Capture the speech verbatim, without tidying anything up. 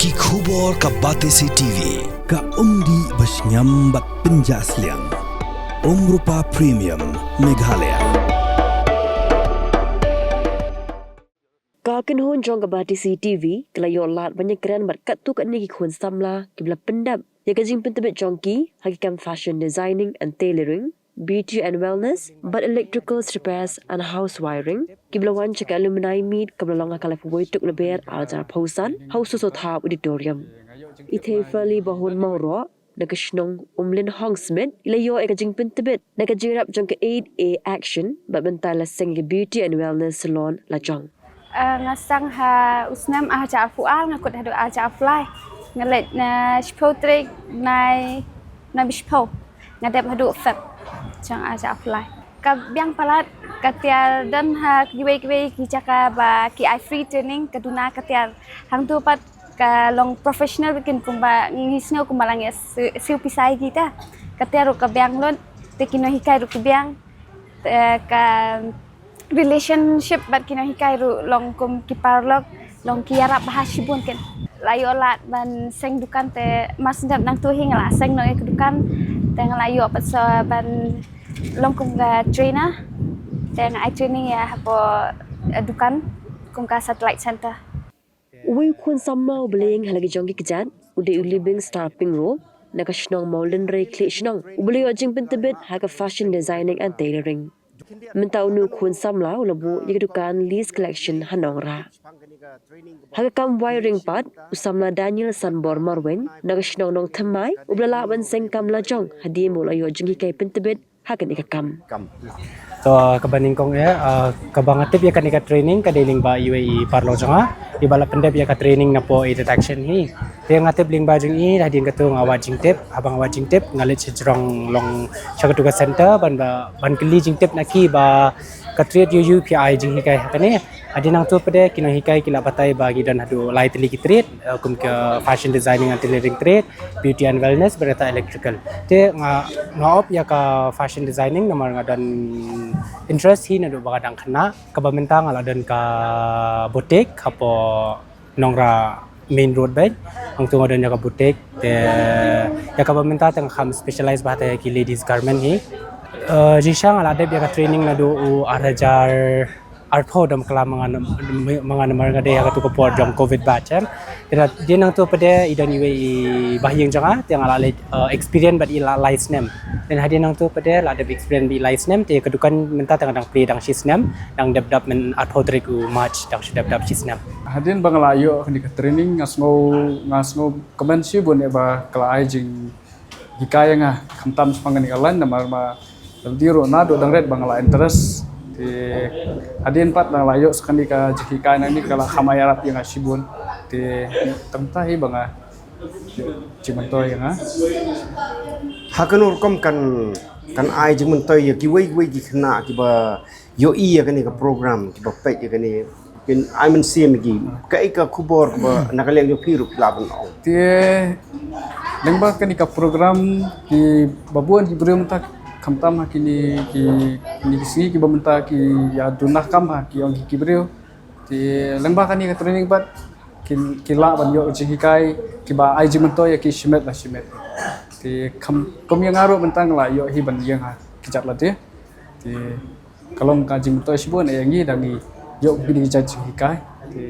Ki khubor ka Batesi T V, ka umdih ba shngiam bad pynjah sliang. Umrupa Premium, Meghalaya. Ka kynhun jong ka Batesi T V ka la ïoh lad ban ïakren bad katto katne ki khun samla kiba la pyndep ïa ka jingpyntbit jong ki ha ki kam fashion designing and tailoring, beauty and wellness, bad electrical repairs and house wiring, kiba la wan sha ka alumni meet kaba la long ha ka laiphew wei tarik u Lber arhajar arphew san ha u Sosothap Auditorium. I Thei Fali Bahun Mawroh na ka shnong Umlin Hong Smit i la ïoh ïa ka jingpyntbit na ka jingïarap jong ka eight A Action bad mynta la seng ïa ka beauty and wellness salon lajong. Ah, nga sdang ha u snem arhajar arphew ar, nga kut haduh arhajar arphew lai. Nga leit na shiphew tarik nai, nai bishiphew. Nga dep haduh Feb jong arhajar arphew lai. Ka biang palat, ka tiar don ha kiwei kiwei ki jaka ba ki ai free training, ka duna ka tiar. Hangtu pat ka long professional, kin kumba ngi sngew kumba la ngi siew pisa ïa kita. Ka tiar ruh ka biang lut, te ki nonghikai ruh ki biang. Te ka relationship bad ki nonghikai ruh long kum ki paralok, long ki ïarap bha shibun kin. La ïoh lad ban seng dukan, te mar shu dep nangtu hi nga la seng noh ïa ka dukan, te nga la ïoh pat sa ban long kum ka trainer, te nga ai training ïa hapoh, eh, dukan kum ka satellite center. Uwei u khun samla uba la ïeng ha la ki jong ki kjat u dei u Living Star Pyngrope na ka shnong Mawlynrei Khlieh Shnong, uba la ïoh jingpyntbit ha ka fashion designing and tailoring. Mynta une u khun samla u la buh ïa ka dukan Lee's Collection ha Nongrah. Ha ka kam wiring pat, u samla Daniel Sanbor Marwein na ka shnong Nongthymmai uba la lah ban seng kam lajong hadien ba u la ïoh jinghikai pyntbit ha kane ka kam. Kam. To, kaba nyngkong eh, ah, kaba nga tip ïa kane ka training ka dei lyngba iwei i paralok jong nga iba la pyndep ïa ka training napoh i detection hi. Te nga tip lyngba jong i, hadien katu nga wad jingtip, haba nga wad jingtip nga leit sha jrong, long sha katu ka center ban ba, ban kylli jingtip na ki ba ka trade ïoh ïoh phi ai jinghikai ha kane. Hadien nangtu pat de ki nonghikai ki la batai ba ki don haduh lai tylli ki trade, eh, kum ka fashion designing and tailoring trade, beauty and wellness, bad kata electrical. Te nga, nga opt ïa ka fashion designing namar nga don interest hi naduh ba nga dang khynnah. Kaba mynta nga la don ka boutique hapoh Nongrah main road beit. Hangtu nga don ïa ka boutique, te ïa kaba mynta te nga kham specialize bha te ki ladies garment hi. Eh, jingshisha nga la dep ïa ka training naduh u arhajar arphew, dam kala ma nga, ma nga namar nga dei ha katu ka por jong covid batch em. Te hadien nangtu pat de i don iwei i bahaïing jong nga, te nga la leit, eh, experience bad i la lai snem. Te hadien nangtu pat de la dep experience bad i lai snem, te ka dukan mynta te nga dang plie dang shi snem, dang dep dap, myn arphew tarik u March dang shu dep dap shi snem. Hadien ba nga la ïoh kane ka training nga sngew, nga sngewkmen shibun ïa ba ka la ai jing hikai ïa nga, khamtam shaphang kane ka line namar ma lymdi ruh naduh dang rit ba nga la interest. Te hadien pat ba nga la ïoh sa kane ka jinghikai nangne ka la kham ai ïarap ïa nga shibun. Te tang mynta hi ba nga jingmyntoi ïa nga. Ha kano rukom kan, kan ai jingmyntoi ïa kiwei kiwei ki khynnah kiba ïohi ïa kane ka program, kiba peit ïa kane, kin ai mynsiem ïa ki. Kaei ka khubor kaba na ka liang jong phi ruh phi lah ban ong? Te lyngba kane ka program kiba bun ki briew mynta, khamtam ha kine ki, kine ki sngi kiba mynta ki ïa duna kam ha ki ong ki, ki briew. Te lyngba kane ka training pat ki, ki lah ban ïoh jinghikai kiba ai jingmyntoi ïa ki shimet la shimet. Te kham, kum ïa nga ruh mynta nga la ïoh hi ban ïeng ha ki jait lade. Te ka long ka jingmyntoi shibun ïa ngi da ngi ïoh kine ki jait jinghikai. Te